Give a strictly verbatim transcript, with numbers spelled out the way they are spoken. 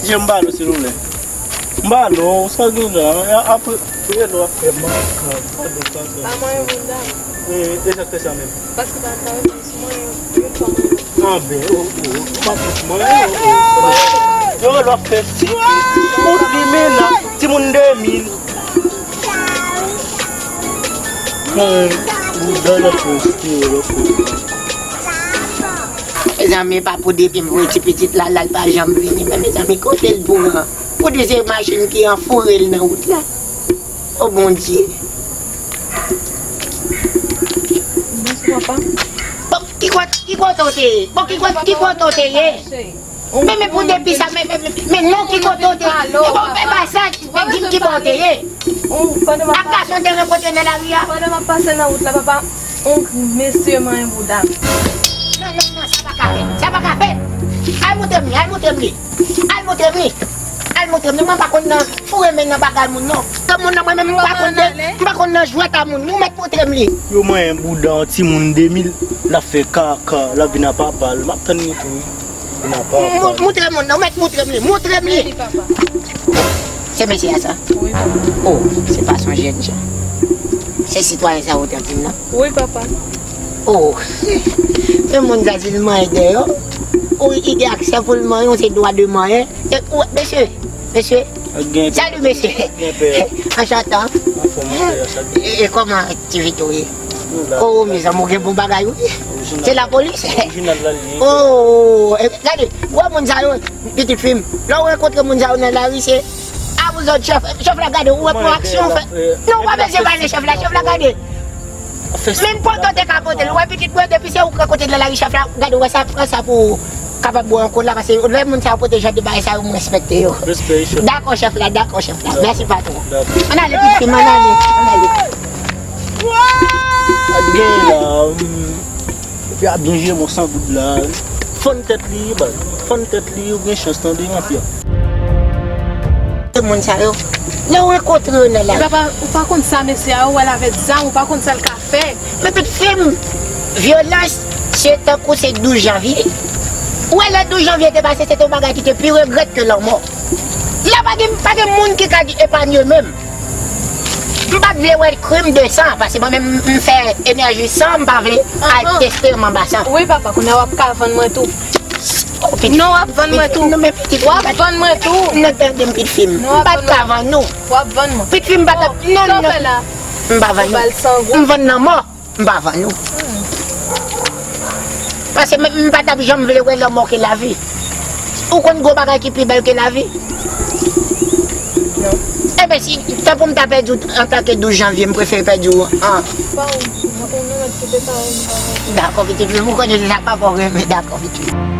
Jan m ba nou, silvouplè. M ba nou, sa gen la. Apre, ou wè nou ap fè makak. Pa mwen, bouda. E, e sa k fè sa menm? Paske pa ta repons mwen, yon fwa mwen. Anben, o, o, pa plis mwen, o, o. Yo, lò fè si, ou di men la, timoun de mil. Mezanmi, pa pou depi m voye ti pitit la, la l pa janm vini. Men mezanmi, kote l pou pran? Pou di se machin ki anfoure l nan wout la. O Bondye. Bonswa, papa. Bon, ki kote, ki kote w te ye? Bon, ki kote, ki kote w te ye? Men, men pou depi sa, men, men, men, men non, ki kote w te ye? Bon, men pa sa, men di m ki kote w te ye? Ak gason te rankontre nan lari a? Pandan m ap pase nan wout la, papa, yon mesye manyen bouda m. Non, non, non, sa pa ka fèt. Sa pa ka fèt. Al montre m li, al montre m li. Al montre m li. Al montre m li. Mwen pa konn nan foure men nan bagay moun, non. Ke moun nan, mwen menm, m pa konn de, m pa konn nan jwèt a moun. Ou mèt montre m li. Yo manyen bouda yon timoun de mil, l ap fè kaka, l ap vin a papa l. M ap tann li tou, wi. Vin a papa l. Mou-, moutre moun nan, ou mèt montre m li. Montre m li. Se mesye a sa? Wi, papa. Oh, se pa se yon jèn jan. Se sitwayen sa ou te ap di m nan? Wi, papa. Oh, men moun sa, si l manyen deyò, ou, li gen aksè pou l manyen w, se dwa de manyen. E, ou, mesye, mesye. Salut, mesye. Anchanté. E, e kòman aktivite w ye? Oh, mezanmi, ou gen bon bagay, wi. Se lapolis. Oh, e, gade, ou wè moun sa yo, pitit fi m. Lè w rankontre moun sa yo nan lari, se a vous autres, chèf. Chèf la, gade, ou wè pou aksyon fè. Non, ou pa bezwen pale chèf la, chèf la, gade. Menm poto te ka pote l. Ou wè pitit mwen, depi se ou k rankontre l nan lari, chèf la, gade, ou wè sa, pran sa pou ou kapab bwè yon kola, paske lè moun sa yo pote jan de bagay sa yo, m respekte yo. Dakò, chèf la, dakò, chèf la. Mèsi, patwon. Ann ale, pitit fi m, ann ale, ann ale. Ak gen la, mm, epi a byen jere, mon san goud la. Fann tèt li, baz. Fann tèt li, ou gen chans, tande, anpil. Tout moun sa yo, lè w rankontre yo nan lari. Papa, ou pa konn sa mesye a, ou wè l avèk zam, ou pa konn sa l ka fè. Men pitit fi m, vyolans, se tankou se douz janvye. Ou wè lè douz janvye te pase, se te yon bagay ki te pi regrèt ke lanmò. La pa gen, pa gen moun ki ka di epanye menm. M pa t vle wè krim de san, paske mwen menm m fè enèji san, m pa vle al teste m anba san. Wi, papa, kounye a w ap ka vann mwen tou. Non, w ap vann mwen tou. W ap vann mwen tou. Non, tande m, pitit fi m. M pa t ka vann ou. W ap vann mwen. Pitit fi m, m pa t ap, non, non. M pa vann ou. M vann lanmò. M pa vann ou. Paske m, m pa t ap janm vle wè lanmò ke lavi. Ou konn gwo bagay ki pi bèl ke lavi? Non. Enben, si, tan pou m ta pèdi w antanke douz janvye, m prefere pèdi w an. Pa ou, ou, ou, non, mèt kite pa ou, pa ou. Dakò, pitit fi m, ou konnen se sa papa w renmen, dakò, pitit fi m.